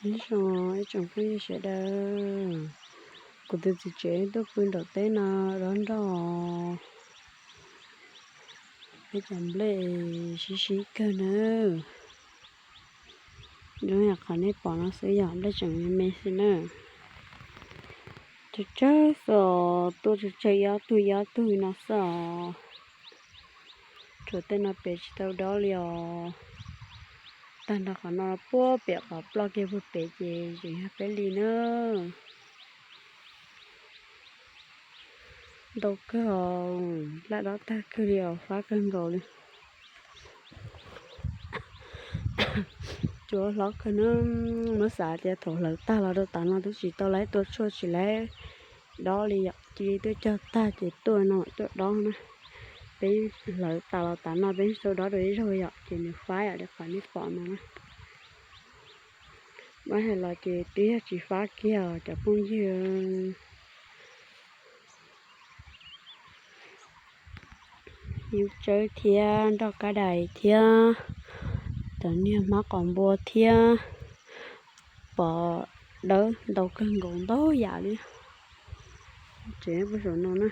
Nyob zoo ib tsoom phooj ywg sawv daws, kuv tus txiv tsev tuaj pw nram teb no dob nroj, peb cov nplej sib sib kawg na. Zoo yam qhov nej pom no xwb yog nplej tseem me me xwb na. Tsawg tsawg xwb os, tuaj tsawg tsawg ib ob tug ib ob tug no xwb os. Tshuav tej no pem tsis tau dob li os. Tag nrho qhov no puag pem qhov ploj kiag puag pem ces tseem yog peb li na. Ntau kawg os, laj dob tag kawg li os, fab kawg nkaus li. Cua hlob kawg na, muab xav tias thaum hlawv tag los rau tav no twb tsis tau laib tua tshuaj tsis laib dob li yom, cia li tuaj cog tag ces tuaj no tuaj dob na. Peb hlawv tas los tav no peb tsis tau dob rau ib zaug yom, ces nws fab yom li qhov nej pom no na. Muab hais los ces twb yog tsis fab kiag os cov phooj ywg. Yub tsawb thiab nroj kab dais thiab cov niag hmab qos npua thiab pom dawb ntau kawg nkaus ntau yam li. Tsev puag saum no na,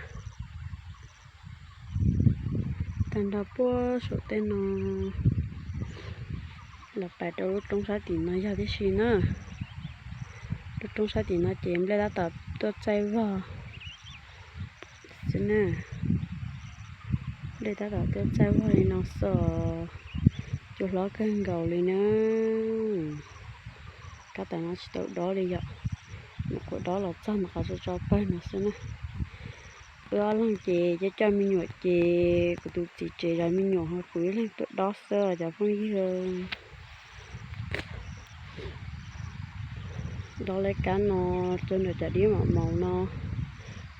tag nrho puag saum tej no los pais rau lub roob sab tim no yog tib si na. Lub roob sab tim no ces nplej tab tom tuaj txaij vog xwb na. Nplej tab tom tuaj txaij vog li no xwb os. Cua hlob kawg nkaus li na. Kab tas no tsis tau dob li yom, nyuam qhuav dob los txog ntawm qhov tso tso pawg no xwb na. Wb ob leeg ces coj coj me nyuam ces kuv tus txiv tsev zov me nyuam ho kuv ib leeg tuaj dob xwb os cov phooj ywg. Dob lawv kab no rau nram cov dib maum maum no,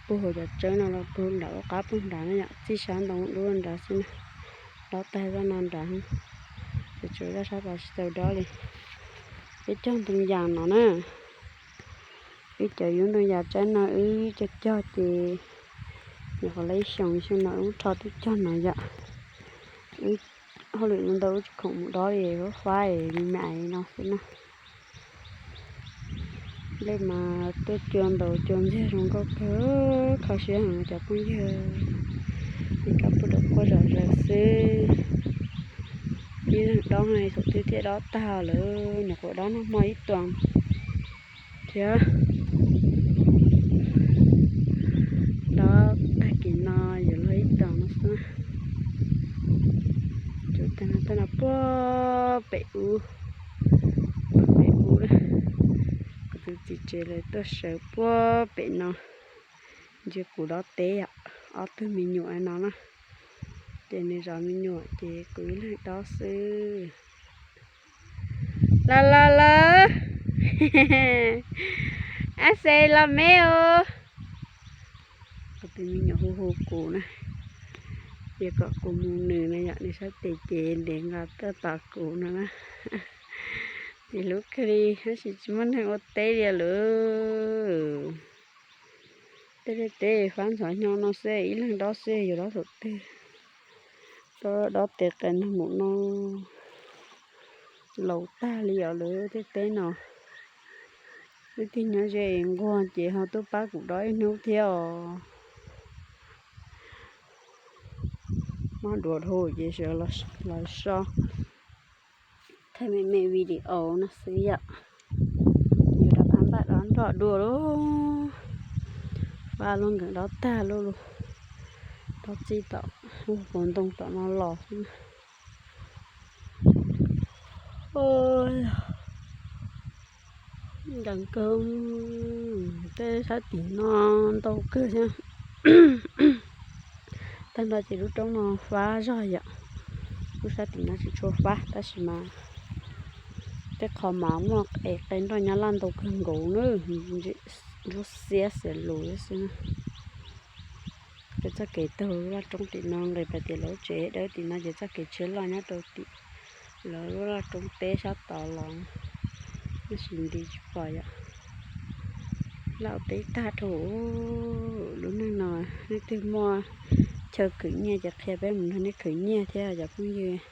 puag hauv cov tsawb no los puag nram lub qab puag nrad na yom, txij sab ntoo dub nrad xwb na. Dob tag zaj no nrad, ces tsuas zaj sab tod tsis tau dob li. Peb cog ntoo yas no na, wb cov yub ntoo yas tsawb no wb cog cog ces nyuam qhuav lawm ib xyoos xyoo no wb rho tuaj cog no yom. Wb hauj lwm ntau ntau wb tsis khoom mus dob li, fab fab me me no xwb na. Nplej mas tuaj cua ntaus cua ntxiag zoo nkauj kawg, kho siab heev cov phooj ywg. Ib kab puag dawm quaj zom zaws xwb. Ib leeg dob thaum twg thiaj dob tag lawm, nyuam qhuav dob nag hmo ib tuas thiab. Dob tag kis no yuav luag ib tuas no xwb. Cov tag no puag pem ub, puag pem ub, kuv tus txiv tsev lawv tuaj sawv puag pem no. Ntsia kuv dob teb yom, ob tug me nyuam no na, ces nws zov me nyuam ces kuv ib leeg dob xwb. Los los los, ab xes los me os. Kuv tus me nyuam hu hu kuv na, ces kom kuv mus nws no yom, nws sab tes ces ntev nqa tuaj tos kuv no na. Ces hlub kawg li tab sis tsis muaj neeg ua teb li lawm. Tej liaj teb fab ntxhov hnyo no xwb, ib leeg dob xwb yuav dob thaum twg. Dob tes qe nag mus no laus tag li os lawv tej teb no. Wb tig nyob ze nquag ces ho tuaj pab kuv dob ib hnub thiab os. Mob duav dhau ces sawv los so thaij me me video no xwb yom. Yuav rov qab npaj dob nroj dua lauj. Fab lub nkees dob tag lauj, dob txij tom lub hauv paus ntoo tom no los xwb na. Nkees kawg, tej sab tim no ntau kawg thiab. Tag nrho ces lub roob no fab zog yom. Lub sab tim no tsis tshua fab tab sis mas tej qhov mas muaj qe nroj nyob laj ntau kawg nkaus na, ntsuab xiab xiav lus xwb na. Ces txoj kev taug lub laj roob tim no nqis pais tim lawv tsev dawb tim no ces txoj kev tshiab loj nyob rau tim lawv lub laj roob teb sab tod los, tab sis nti tsis pom yom. Laj ua teb tag dhau. Lub neej no leej twg muaj chaw khwv nyiaj ces qhia peb mus nrog nej khwv nyiaj thiab cov phooj ywg.